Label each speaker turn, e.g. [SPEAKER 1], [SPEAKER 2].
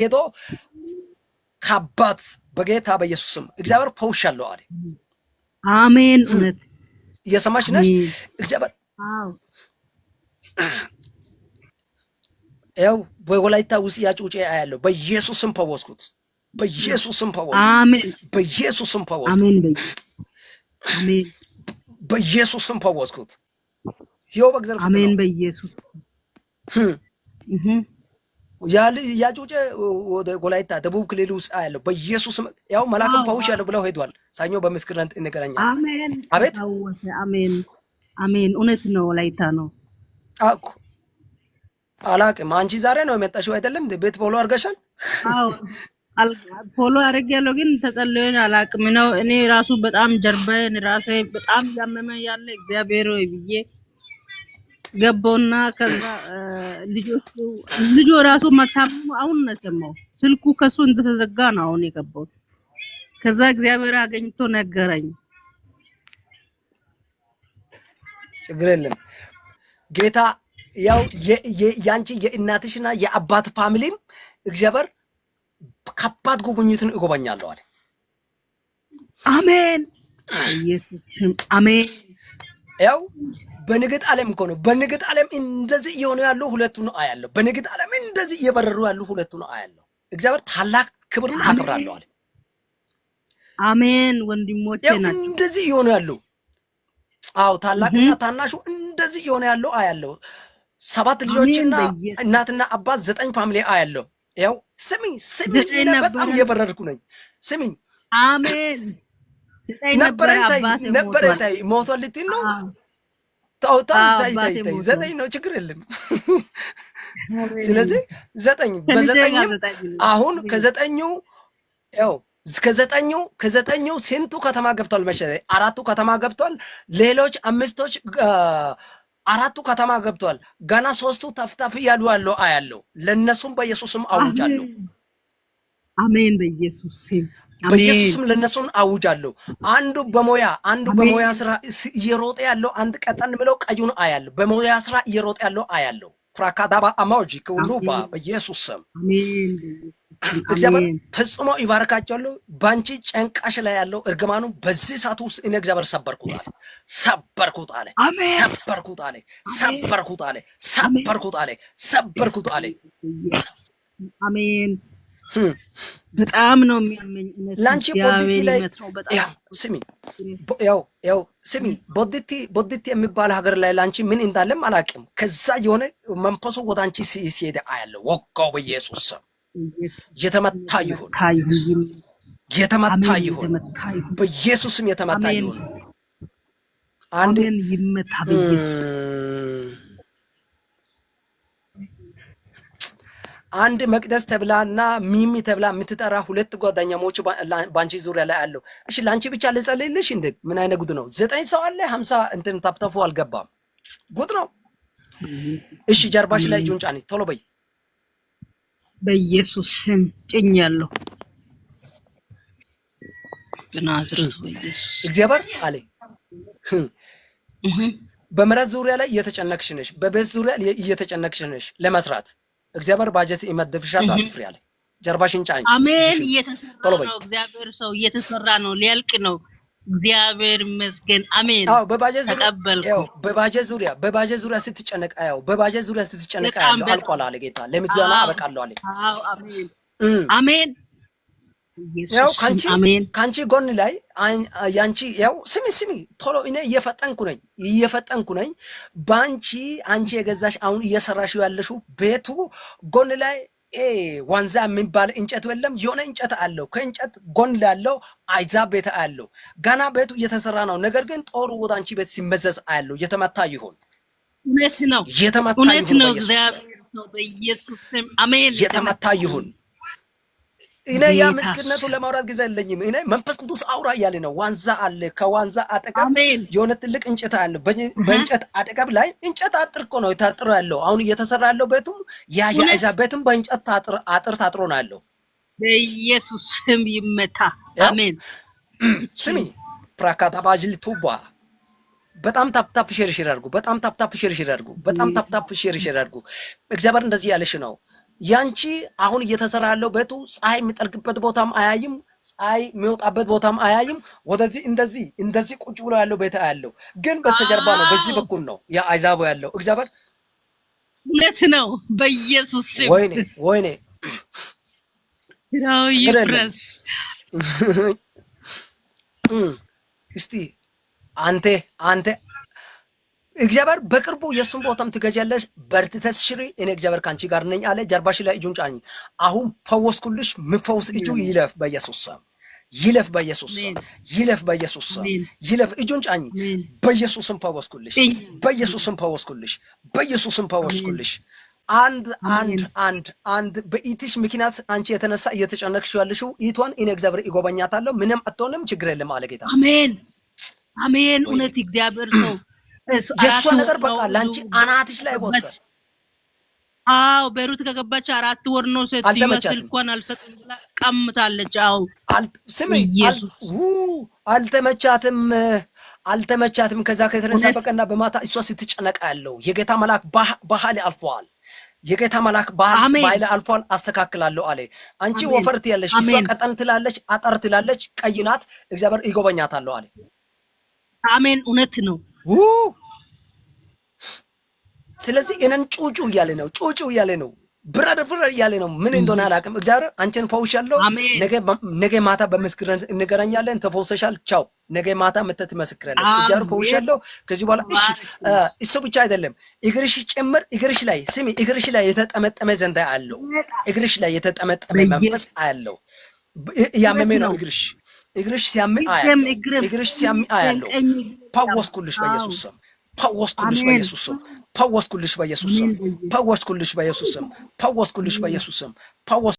[SPEAKER 1] ሄዶ ከአባት በጌታ በኢየሱስ ስም እግዚአብሔር ፈውሻለሁ አለ።
[SPEAKER 2] አሜን። እውነት
[SPEAKER 1] እየሰማሽ ነሽ?
[SPEAKER 2] አሜን።
[SPEAKER 1] እግዚአብሔር
[SPEAKER 2] አዎ
[SPEAKER 1] ያው በወላይታ ውስጥ ያጩጬ አያለሁ። በኢየሱስ ስም ፈወስኩት። በኢየሱስ ስም ፈወስኩት።
[SPEAKER 2] አሜን።
[SPEAKER 1] በኢየሱስ ስም ፈወስኩት።
[SPEAKER 2] አሜን። በኢየሱስ አሜን።
[SPEAKER 1] በኢየሱስ ስም ፈወስኩት። ይኸው በእግዚአብሔር ፊት
[SPEAKER 2] አሜን።
[SPEAKER 1] ነው።
[SPEAKER 2] በኢየሱስ እህ
[SPEAKER 1] ያጩጬ ወደ ወላይታ ደቡብ ክልል ውስጥ አያለሁ። በኢየሱስ ስም ያው መልአክም
[SPEAKER 2] አዎ
[SPEAKER 1] ፈውሻለሁ ብለው ሄዷል። ሰኞ በምስክርነት እንገናኛለን።
[SPEAKER 2] አሜን።
[SPEAKER 1] አቤት
[SPEAKER 2] ተፈወሰ። አሜን አሜን። እውነት ነው። ወላይታ ነው።
[SPEAKER 1] አኩ አላቅም። አንቺ ዛሬ ነው የመጣሽው አይደለም? ቤት follow አድርገሻል።
[SPEAKER 2] አዎ follow አድርጌያለሁ፣ ግን ተጸልዮን አላቅም ነው። እኔ ራሱ በጣም ጀርባዬን ራሴ በጣም እያመመኝ ያለ እግዚአብሔር ሆይ ብዬ ገባውና ከዛ ልጆቹ ልጆ ራሱ መታመሙ አሁን ነው የሰማው። ስልኩ ከሱ እንደተዘጋ ነው አሁን የገባሁት። ከዛ እግዚአብሔር አገኝቶ ነገረኝ።
[SPEAKER 1] ችግር የለም። ጌታ ያው ያንቺ የእናትሽና የአባት family ም እግዚአብሔር ከባድ ጉብኝትን እጎበኛለሁ አለ።
[SPEAKER 2] አሜን በኢየሱስ ስም አሜን።
[SPEAKER 1] ያው በንግድ ዓለም እኮ ነው። በንግድ ዓለም እንደዚህ እየሆኑ ያሉ ሁለቱ ነው አያለሁ። በንግድ ዓለም እንደዚህ እየበረሩ ያሉ ሁለቱ ነው አያለሁ። እግዚአብሔር ታላቅ ክብርን
[SPEAKER 2] አሜን
[SPEAKER 1] አከብራለሁ አለ።
[SPEAKER 2] አሜን። ወንድሞቼ
[SPEAKER 1] ያው
[SPEAKER 2] ናቸው።
[SPEAKER 1] እንደዚህ እየሆኑ ያሉ አዎ፣ ታላቅና
[SPEAKER 2] እህ
[SPEAKER 1] ታናሹ እንደዚህ እየሆነ ያለው አያለሁ። ሰባት
[SPEAKER 2] አሜን
[SPEAKER 1] ልጆችና
[SPEAKER 2] በኢየሱስ
[SPEAKER 1] እናትና አባት 9 family አያለሁ። ያው ስሚኝ ስሚኝ፣
[SPEAKER 2] 9
[SPEAKER 1] እኔ በጣም
[SPEAKER 2] ነበረን።
[SPEAKER 1] እየበረርኩ ነኝ። ስሚኝ
[SPEAKER 2] አሜን 9 ነበረ።
[SPEAKER 1] ነበረኝ ታይ
[SPEAKER 2] አባቴ
[SPEAKER 1] ነበረኝ
[SPEAKER 2] ሞቷል።
[SPEAKER 1] ታይ ሞቷል ልትይ ነው?
[SPEAKER 2] አዎ
[SPEAKER 1] ታው ታው
[SPEAKER 2] አዎ
[SPEAKER 1] ታይ ታይ
[SPEAKER 2] አባቴ
[SPEAKER 1] ታይ
[SPEAKER 2] ሞቷል።
[SPEAKER 1] 9 ነው፣ ችግር የለም።
[SPEAKER 2] አሜን።
[SPEAKER 1] ስለዚህ 9
[SPEAKER 2] ከልጄ ጋር
[SPEAKER 1] በዘጠኝም
[SPEAKER 2] 9 ነው።
[SPEAKER 1] አሁን
[SPEAKER 2] አሜን
[SPEAKER 1] ከዘጠኙ ያው ከዘጠኙ ስንቱ ከተማ ገብቷል መሰለኝ? አራቱ ከተማ ገብቷል። ሌሎች አምስቶች አራቱ ከተማ ገብቷል። ገና ሶስቱ ተፍተፍ እያሉ ያለው አያለው። ለነሱም በኢየሱስም አውጃለሁ።
[SPEAKER 2] አሜን አሜን በኢየሱስ ስም አሜን
[SPEAKER 1] በኢየሱስም ለነሱን አውጃለሁ። አንዱ በሞያ አንዱ በሞያ
[SPEAKER 2] አሜን
[SPEAKER 1] ስራ እየሮጠ ያለው አንድ ቀጠን ብለው ቀዩን አያለሁ። በሞያ ስራ እየሮጠ ያለው አያለሁ። ፍራካዳባ አማውጂ ክውሉባ
[SPEAKER 2] አሜን
[SPEAKER 1] በኢየሱስ ስም
[SPEAKER 2] አሜን በኢየሱስ ስም
[SPEAKER 1] እግዚአብሔር
[SPEAKER 2] አሜን
[SPEAKER 1] ፈጽሞ ይባርካቸዋለሁ። ባንቺ ጨንቃሽ ላይ ያለው እርግማኑ በዚህ ሰዓት ውስጥ እኔ እግዚአብሔር ሰበርኩት አለ። ሰበርኩት አለ።
[SPEAKER 2] አሜን
[SPEAKER 1] ሰበርኩት አለ።
[SPEAKER 2] አሜን
[SPEAKER 1] ሰበርኩት አለ።
[SPEAKER 2] አሜን
[SPEAKER 1] ሰበርኩት አለ። ሰበርኩት አለ።
[SPEAKER 2] በኢየሱስ አሜን።
[SPEAKER 1] ህም።
[SPEAKER 2] በጣም ነው የሚያመኝ። እውነት
[SPEAKER 1] ላንቺ ቦዲቲ
[SPEAKER 2] እግዚአብሔር
[SPEAKER 1] ላይ
[SPEAKER 2] ይመት ነው። በጣም
[SPEAKER 1] ያ ስሚ ያው ያው ስሚ ቦዲቲ ቦዲቲ የሚባል ሀገር ላይ ላንቺ ምን እንዳለም አላውቅም። ከዛ የሆነ መንፈሱ ወደ አንቺ ሲሄድ አያለሁ። ወጋው በኢየሱስ ስም
[SPEAKER 2] ኢየሱስ
[SPEAKER 1] የተመታ ይሁን፣
[SPEAKER 2] የተመታ ይሁን።
[SPEAKER 1] የተመታ
[SPEAKER 2] አሜን
[SPEAKER 1] ይሁን፣
[SPEAKER 2] የተመታ ይሁን።
[SPEAKER 1] በኢየሱስ ስም የተመታ
[SPEAKER 2] አሜን
[SPEAKER 1] ይሁን። አንድ
[SPEAKER 2] አሜን ይመታ በኢየሱስ
[SPEAKER 1] አንድ መቅደስ ተብላና ሚሚ ተብላ የምትጠራ ሁለት ጓደኛሞች በአንቺ ዙሪያ ላይ አለው። እሺ ለአንቺ ብቻ ልጸልይልሽ እንዴ? ምን አይነት ጉድ ነው? 9 ሰው አለ፣ 50 እንትን ታፍተፉ አልገባም። ጉድ ነው። እሺ ጀርባሽ ላይ
[SPEAKER 2] አሜን
[SPEAKER 1] እጁን ጫኒ፣ ቶሎ በይ።
[SPEAKER 2] በኢየሱስ ስም ጭኛለሁ። በናዝሬቱ በኢየሱስ
[SPEAKER 1] እግዚአብሔር አለ
[SPEAKER 2] እህ
[SPEAKER 1] በመሬት ዙሪያ ላይ እየተጨነቅሽ ነሽ፣ በቤት ዙሪያ እየተጨነቅሽ ነሽ ለመስራት እግዚአብሔር ባጀት ይመድብሻል፣
[SPEAKER 2] እህ
[SPEAKER 1] አትፍሪ አለ። ጀርባሽን ጫኝ፣
[SPEAKER 2] አሜን።
[SPEAKER 1] እጅሽን
[SPEAKER 2] እየተሰራ
[SPEAKER 1] ቶሎ በይ።
[SPEAKER 2] ነው። እግዚአብሔር ሰው እየተሰራ ነው። ሊያልቅ ነው። እግዚአብሔር ይመስገን። አሜን።
[SPEAKER 1] አዎ በባጀት ዙሪያ
[SPEAKER 2] ተቀበልኩ።
[SPEAKER 1] ያው በባጀት ዙሪያ ስትጨነቅ ያው በባጀት ዙሪያ ስትጨነቅ
[SPEAKER 2] በጣም
[SPEAKER 1] ያለው
[SPEAKER 2] በጣም
[SPEAKER 1] አልቋል አለ ጌታ። ለምስጋና
[SPEAKER 2] አዎ
[SPEAKER 1] አበቃለሁ አለ።
[SPEAKER 2] አዎ አሜን
[SPEAKER 1] እም
[SPEAKER 2] አሜን።
[SPEAKER 1] ያው
[SPEAKER 2] ኢየሱስ ስም
[SPEAKER 1] ካንቺ
[SPEAKER 2] አሜን።
[SPEAKER 1] ካንቺ ጎን ላይ ያንቺ ያው ስሚ ስሚ ቶሎ እኔ እየፈጠንኩ ነኝ እየፈጠንኩ ነኝ። ባንቺ አንቺ የገዛሽ አሁን እየሰራሽ ያለሽው ቤቱ ጎን ላይ ዋንዛ የሚባል እንጨት የለም፣ የሆነ እንጨት አለው። ከእንጨት ጎን ላለው አይዛ ቤት አለው። ገና ቤቱ እየተሰራ ነው። ነገር ግን ጦሩ ወደ አንቺ ቤት ሲመዘዝ አያለው። የተመታ ይሁን፣
[SPEAKER 2] እውነት ነው፣
[SPEAKER 1] የተመታ
[SPEAKER 2] እውነት
[SPEAKER 1] ይሁን፣
[SPEAKER 2] ነው።
[SPEAKER 1] በኢየሱስ ስም
[SPEAKER 2] እግዚአብሔር ሰው በኢየሱስ ስም አሜን።
[SPEAKER 1] የተመታ
[SPEAKER 2] የተመታ
[SPEAKER 1] ይሁን።
[SPEAKER 2] ይሁን
[SPEAKER 1] እኔ ያ
[SPEAKER 2] ጌታ
[SPEAKER 1] ምስክርነቱ
[SPEAKER 2] ስም
[SPEAKER 1] ለማውራት ጊዜ የለኝም። እኔ መንፈስ ቅዱስ አውራ እያለ ነው። ዋንዛ አለ። ከዋንዛ አጠገብ
[SPEAKER 2] አሜን።
[SPEAKER 1] የሆነ ትልቅ እንጨት አለ።
[SPEAKER 2] እህ
[SPEAKER 1] በእንጨት አጠገብ ላይ እንጨት አጥር እኮ ነው ታጥሮ ያለው። አሁን እየተሰራ ያለው ቤቱም ያ
[SPEAKER 2] እውነት
[SPEAKER 1] የአይዛ ቤቱም በእንጨት አጥር ታጥሮ ነው ያለው።
[SPEAKER 2] በኢየሱስ ስም ይመታ።
[SPEAKER 1] ያው
[SPEAKER 2] አሜን።
[SPEAKER 1] ስሚ ፕራካታ ባጅል ቱባ በጣም tap tap share share አድርጉ። በጣም tap tap share share አድርጉ። በጣም tap tap share share አድርጉ። እግዚአብሔር እንደዚህ ያለሽ ነው። ያንቺ አሁን እየተሰራ ያለው ቤቱ ፀሐይ የሚጠልቅበት ቦታም አያይም፣ ፀሐይ የሚወጣበት ቦታም አያይም። ወደዚህ እንደዚህ እንደዚህ ቁጭ ብሎ ያለው ቤት አያለው፣ ግን በስተጀርባ ነው፣ በዚህ በኩል ነው ያ አይዛቦ ያለው እግዚአብሔር።
[SPEAKER 2] እውነት ነው። በኢየሱስ ስም።
[SPEAKER 1] ወይኔ ወይኔ።
[SPEAKER 2] ስራው
[SPEAKER 1] ችግር የለም።
[SPEAKER 2] ይፍረስ።
[SPEAKER 1] እስቲ አንተ እግዚአብሔር በቅርቡ የእሱን ቦታም ትገዣለሽ። በርትተሽ ስሪ፣ እኔ እግዚአብሔር ከአንቺ ጋር ነኝ አለ። ጀርባሽ ላይ እጁን ጫኝ። አሁን ፈወስኩልሽ። ምፈውስ እጁ ይለፍ በኢየሱስ ስም፣ ይለፍ በኢየሱስ ስም፣ ይለፍ በኢየሱስ ስም፣ ይለፍ። እጁን ጫኝ። በኢየሱስ ስም ፈወስኩልሽ። በኢየሱስ ስም ፈወስኩልሽ። በኢየሱስ ስም ፈወስኩልሽ። አንድ አንድ አንድ አንድ በኢትሽ ምክንያት አንቺ የተነሳ እየተጨነቅሽ ያለሽው ኢቷን እኔ እግዚአብሔር ይጎበኛታለሁ። ምንም አትሆንም፣ ችግር የለም አለ ጌታ።
[SPEAKER 2] አሜን አሜን። እውነት እግዚአብሔር ሰው
[SPEAKER 1] የእሷ ነገር በቃ ለአንቺ አናትሽ ላይ ወጥቷል።
[SPEAKER 2] አዎ፣ ቤሩት ከገባች 4 ወር ነው። ሴትዮዋ
[SPEAKER 1] አልተመቻትም።
[SPEAKER 2] ስልኳን አልሰጥም ብላ ቀምታለች። አዎ።
[SPEAKER 1] ስሚ፣
[SPEAKER 2] ኢየሱስ።
[SPEAKER 1] አልተመቻትም፣ አልተመቻትም። ከዛ ከተነሳ በቀና በማታ እሷ ስትጨነቅ ያለው የጌታ መልአክ በኃይል አልፏል። የጌታ መልአክ በኃይል አልፏል። አስተካክላለሁ አለ። አንቺ ወፈር ትያለሽ፣ እሷ ቀጠን ትላለች፣ አጠር ትላለች፣ ቀይ ናት። እግዚአብሔር ይጎበኛታለሁ አለ።
[SPEAKER 2] አሜን። እውነት ነው።
[SPEAKER 1] ስለዚህ እኔን ጩጩ እያለ ነው፣ ጩጩ እያለ ነው፣ brother brother እያለ ነው። ምን እንደሆነ አላውቅም። እግዚአብሔር አንቺን ፈውሻለሁ። ነገ ማታ በምስክርነት እንገናኛለን። ተፈውሰሻል። ቻው። ነገ ማታ መተህ ትመስክራለሽ። እግዚአብሔር ፈውሻለሁ። ከዚህ በኋላ እሺ። እሱ ብቻ አይደለም፣ እግርሽ ጭምር፣ እግርሽ ላይ፣ ስሚ፣ እግርሽ ላይ የተጠመጠመ ዘንዳ አለው። እግርሽ ላይ የተጠመጠመ መንፈስ አለው። እያመመ ነው እግርሽ። እግርሽ ሲያም አያለው። እግርሽ ሲያም አያለው። ፈወስኩልሽ በኢየሱስ ስም። ፈወስኩልሽ በኢየሱስ ስም። ፈወስኩልሽ በኢየሱስ ስም። ፈወስኩልሽ በኢየሱስ ስም። ፈወስኩልሽ በኢየሱስ ስም። ፈወስ